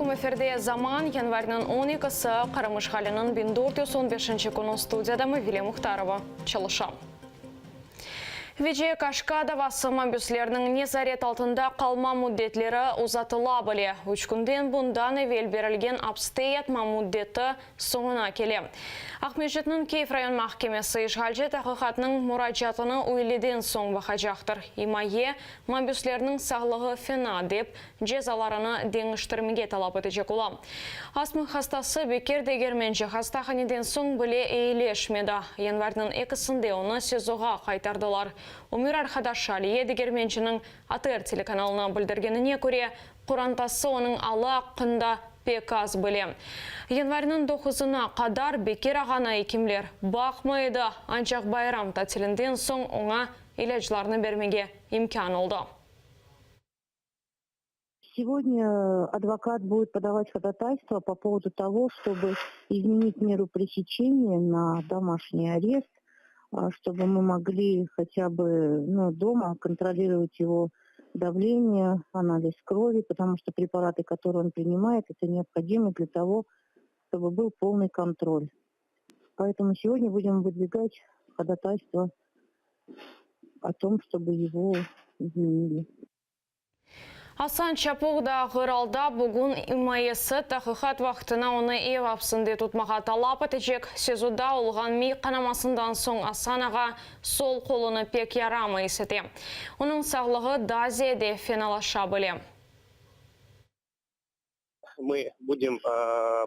aleyküm, efirde Zaman, yanvarniñ on ekisi, Qırım işğaliniñ 1415-nci künü studiyada Mavile Muhtarova çalışa. Veciye Kaşka davası mabüslerniñ nezaret altında qalma müddetleri uzatıla bile. Üç künden bundan evel berilgen apste yatma müddeti soñuna kele. Aqmescitniñ Kyiv rayon mahkemesi işğalci taqiqatnıñ muracaatını üyleden soñ baqacaqtır. İmaye, mabüslerniñ sağlığı fena dep, cezalarını deñiştirmege talap etecek ola. Astma hastası Bekir Degermenci hastahaneden soñ bile eyileşmedi. Yanvarniñ ekisinde onı SİZOğa qaytardılar. Ömür arqadaşı Aliye Degermenciniñ ATR telekanalına bildirgenine köre, qorantası onıñ alı aqqında pek az bile. Yanvarniñ doquzına qadar Bekir ağanı ekimler baqmay edi, ancaq bayram tatilinden soñ oña ilâclarnı bermege imkân oldı. Сегодня адвокат будет подавать ходатайство по поводу того, чтобы изменить меру пресечения на домашний арест, чтобы мы могли хотя бы ну, дома контролировать его давление, анализ крови, потому что препараты, которые он принимает, это необходимо для того, чтобы был полный контроль. Поэтому сегодня будем выдвигать ходатайство о том, чтобы его изменили. Asan Çapuh da ağır alda, bugün imayesi taqiqat vaqtına onı ev apsinde tutmağa talap etecek. SİZOda olğan miy qanamasından soñ Asan ağa sol qolunı pek yaramay is ete. Onıñ sağlığı daa ziyade fenalaşa bile. Mı budem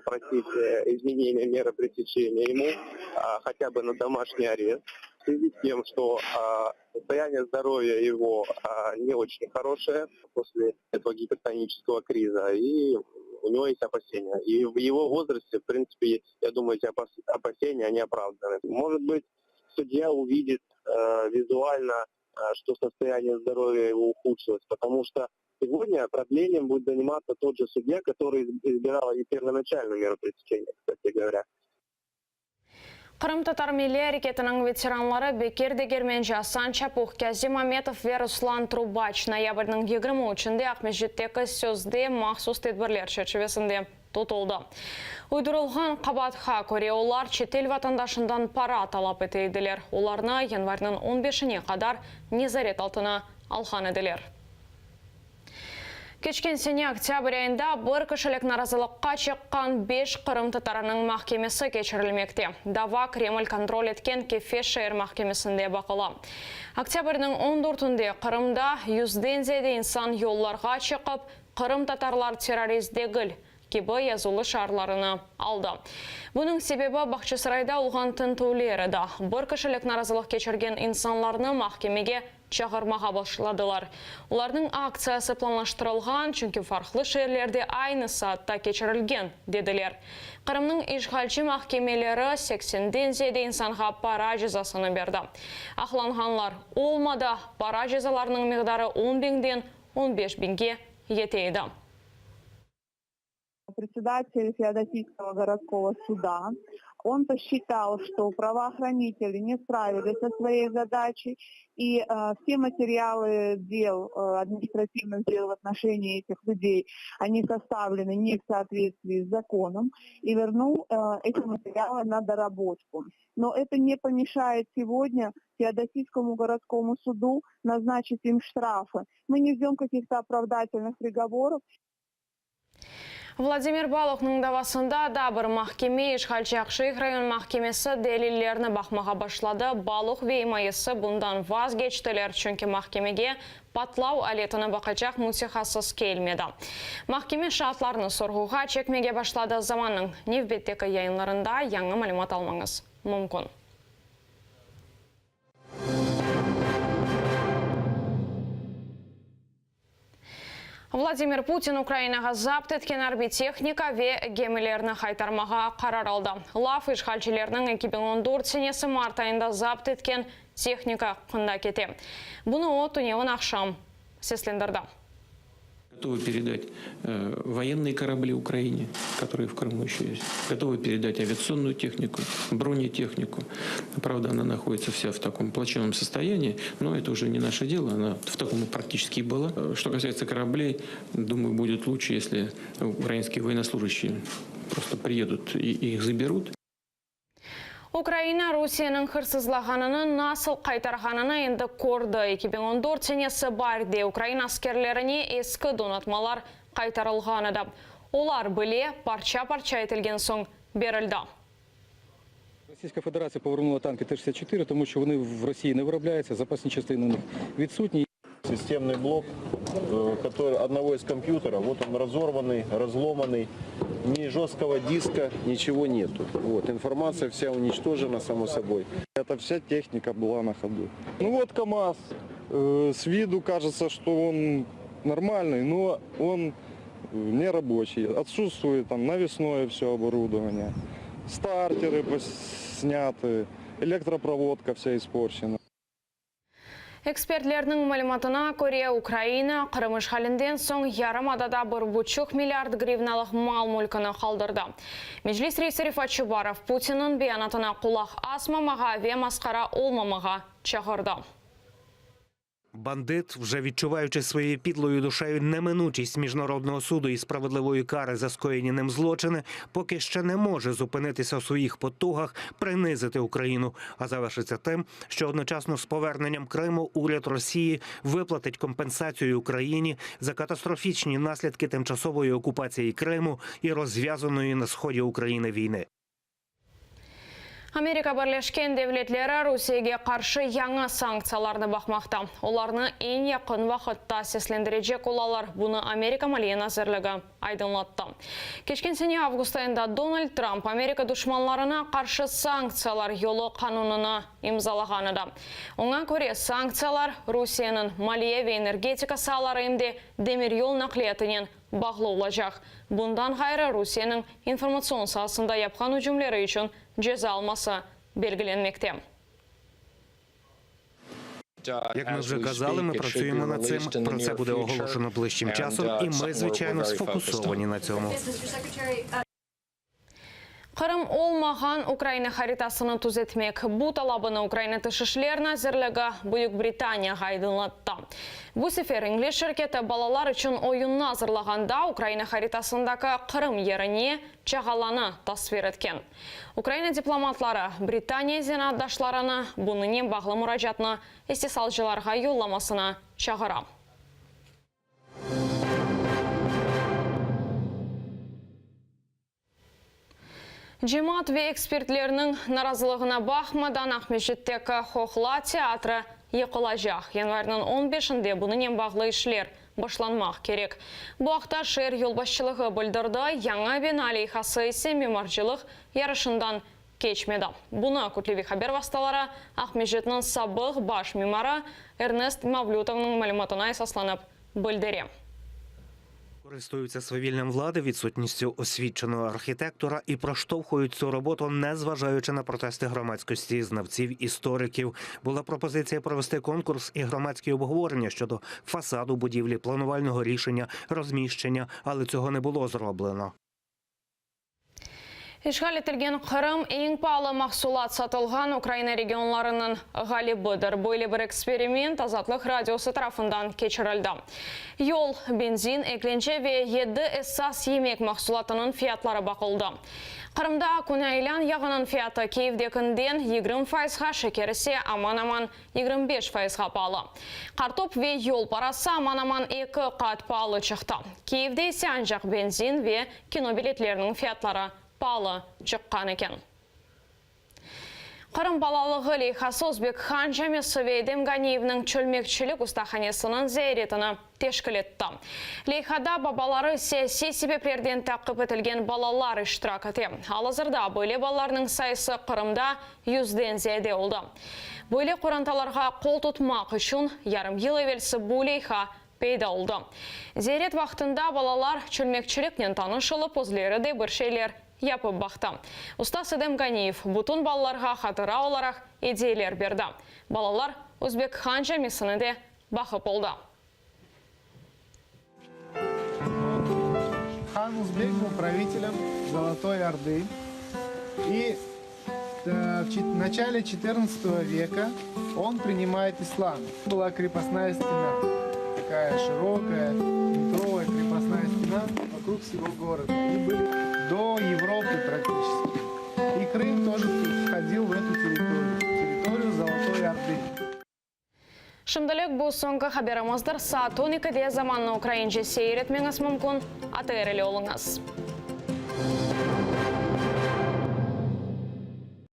prosit izmeneniye merı presečeniya emu hatâ bı na domaşniy arest, v svyazi s tem, çto sostoyaniye zdorovyya ego ne oçen horoşeye posle etogo gipertoniçeskogo kriza i u nego est opaseniya. I v ego vozraste, v printsipe, ya dumayu, eti opaseniya, oni opravdany. Mojet bıt, sudya uvidit vizualno, çto sostoyaniye zdorovyya ego uhudşilos, potomu çto Сегодня продлением будет заниматься тот же судья, который избирал и первоначальную меру пресечения, кстати говоря. Qırımtatar milliy areketiniñ veteranları Bekir Degermenci, Asan Çapuh, Kâzim Ametov ve Ruslan Trubaç noyabrniñ 23-nde Aqmescitteki Sözde mahsus tedbirler çerçivesinde tutuldı. Uydurılğan qabaatqa köre, olar çetel vatandaşından para talap ete ediler. Olarnı yanvarniñ on beşine qadar nezaret altına alğan ediler. Keçken sene oktâbr ayında bir kişilik narazılıqqa çıqqan beş qırımtatarınıñ mahkemesi keçirilmekte. Dava Kreml kontrol etken Kefe şeer mahkemesinde baqıla. Oktâbrniñ on dörtünde Qırımda yüzden ziyade insan yollarğa çıqıp, Qırımtatarlar terrorist degil, kibi yazılı şiarlarını aldı. Bunıñ sebebi Bağçasarayda olğan tintüvler edi. Bir kişilik narazılıq keçirgen insanlarnı mahkemege çağırmağa başladılar. Olarnıñ aktsiyası planlaştırılğan, çünki farqlı şeerlerde aynı saatta keçirilgen, dediler. Qırımnıñ işğalci mahkemeleri seksenden ziyade insanğa para cezasını berdi. Aqlanğanlar olmadı, para cezalarınıñ miqdarı on biñden on beş biñge yete edi. Predsedatel Feodosiyskogo gorodskogo suda, on posçital, çto pravohraniteli ne spravili so svoey zadaçey i vse materialy del, administrativnıh del v otnoşenii etih lüdey, oni sostavleny ne v sootvetstvii s zakonom, i vernul eti materialy na dorabotku. No eto ne pomeşaet segodnâ Feodosiyskomu gorodskomu sudu naznaçit im ştrafı. Mı ne jdem kakih-to opravdatelnıh prigovorov. Vladimir Baluhnıñ davasında daa bir mahkeme, işğalci Aqşeyh rayon mahkemesi delillerni baqmağa başladı. Baluh ve imayesi bundan vazgeçtiler, çünki mahkemege patlav aletini baqacaq mütehassıs kelmedi. Mahkeme şaatlarnı sorğuğa çekmege başladı. Zamannıñ nevbetteki yayınlarında yañı malümat almañız mümkün. Vladimir Putin Ukrainağa zapt etken arbiy tehnika ve gemilerni qaytarmağa qarar aldı. Laf, işğalcilerniñ 2014 senesi mart ayında zapt etken tehnika aqqında kete. Bunı o, tünevin aqşam seslendirdi. Готовы передать военные корабли Украине, которые в Крыму еще есть. Готовы передать авиационную технику, бронетехнику. Правда, она находится вся в таком плачевном состоянии, но это уже не наше дело, она в таком практически и была. Что касается кораблей, думаю, будет лучше, если украинские военнослужащие просто приедут и их заберут. Ukraina Rusiyeniñ hırsızlağanını nasıl qaytarğanını endi kördi. 2014 senesi baarde ukrain askerlerine eski donatmalar qaytarılğan edi. Olar bile parça-parça etilgen soñ berildi. Російська Федерація повернула танки Т-64, тому що вони в Росії не виробляються, запасні частини у них відсутні. Системный блок э, который, одного из компьютеров, вот он разорванный, разломанный, ни жесткого диска, ничего нету. Вот, информация вся уничтожена, само собой. Это вся техника была на ходу. Ну вот КАМАЗ. Э, С виду кажется, что он нормальный, но он не рабочий. Отсутствует там навесное все оборудование. Стартеры пос- сняты, электропроводка вся испорчена. Ekspertlerniñ malümatına köre, Ukraina Qırım işğalinden soñ yarımadada 1,5 milliard grivnalıq mal-mülkini qaldırdı. Meclis reisi Refat Çubarov Putinniñ beyanatına qulaq asmamağa ve masqara olmamağa çağırdı. Бандит, вже відчуваючи своєю підлою душею неминучість міжнародного суду і справедливої кари за скоєні ним злочини, поки ще не може зупинитися у своїх потугах принизити Україну. А завершиться тим, що одночасно з поверненням Криму уряд Росії виплатить компенсацію Україні за катастрофічні наслідки тимчасової окупації Криму і розв'язаної на сході України війни. Amerika Birleşken Devletleri Rusiyege qarşı yañı sanktsiyalarnı baqmaqta. Olarnı eñ yaqın vaqıtta seslendirecek olalar. Bunı Amerika Maliye nazirligi aydınlattı. Keçken sene avgust ayında Donald Trump Amerika duşmanlarına qarşı sanktsiyalar yolu qanunını imzalağan edi. Oña köre, sanktsiyalar Rusiyeniñ maliye ve energetika saaları em de demiryol naqliyatınen bağlı olacaq. Bundan ğayrı, Rusiyeniñ informatsion saasında yapqan ücümleri içün ceza alması belgilenmekte. Як ми вже казали, ми працюємо над цим. Про це буде оголошено ближчим часом, і ми, звичайно, сфокусовані на цьому. Qırım olmağan Ukraina haritasını tüzetmek. Bu talabını Ukraina Tış işler nazirligi Büyük Britaniyağa aydınlattı. Bu sefer ingliz şirketi balalar içün oyunnı azırlağanda Ukraina haritasındaki Qırım yerine çağalanı tasvir etken. Ukraina diplomatları Britaniya zenaatdaşlarını bunıñnen bağlı muracaatnı istisalcılarğa yollamasına çağıra. Cemaat ve ekspertlerniñ narazılığına baqmadan Aqmescitteki Qoqla teatri yıqılacaq. Yanvarniñ on beşinde bunıñnen bağlı işler başlanmaq kerek. Bu aqta şeer yolbaşçılığı bildirdi, yañı bina leyhası ise mimarcılıq yarışından keçmedi. Bunı kütleviy haber vastaları Aqmescitniñ sabıq baş mimarı Ernest Mavlütovnıñ malümatına esaslanıp bildire. Користуються свавіллям влади, відсутністю освіченого архітектора і проштовхують цю роботу, не зважаючи на протести громадськості, знавців, істориків. Була пропозиція провести конкурс і громадські обговорення щодо фасаду будівлі, планувального рішення, розміщення, але цього не було зроблено. İşğal etilgen Qırım eñ paalı mahsulat satılğan Ukraina regionlarınıñ ğalibidir. Böyle bir eksperiment Azatlıq Radiosı tarafından keçirildi. Yol, benzin, eglence ve yedi esas yemek mahsulatınıñ fiyatları baqıldı. Qırımda künaylan yağınıñ fiyatı Kiyevdekinden 20 fayızğa, şeker ise aman-aman 25 fayızğa paalı. Qartop ve yol parası aman-aman eki qat paalı çıqtı. Kiyevde ise ancaq benzin ve kino biletleriniñ fiyatları paalı çıqqan eken. Qırım balalığı leyhası Özbek Han camisi ve Edem Ganiyevniñ çölmekçilik ustahanesiniñ ziyaretini teşkil etti. Leyhada babaları siyasiy sebeplerden taqip etilgen balalar iştirak ete. Al-azırda böyle balalarnıñ sayısı Qırımda yüzden ziyade oldı. Böyle qorantalarğa qol tutmaq içün yarım yıl evelsi bu leyha peyda oldı. Ziyaret vaqtında balalar çölmekçiliknen tanış olıp, özleri de bir şeyler yapıp baqtı. Ustaz Edem Ganiyev bütün balalarğa hatıra olaraq ediyeler berdi. Balalar Özbek Han camisini de baqıp oldı. Хан Узбек был правителем Золотой Орды. И э, в начале XIV века он принимает ислам. Была крепостная стена, такая широкая, метровая крепостная стена вокруг всего города. И были до Европы практически. И Крым тоже входил в эту территорию, территорию Золотой Орды. Şimdilik bu soñki haberimizdir. Saat 12-de Zamannı ukraince seyir etmeñiz mümkün. ATR ile oluñız.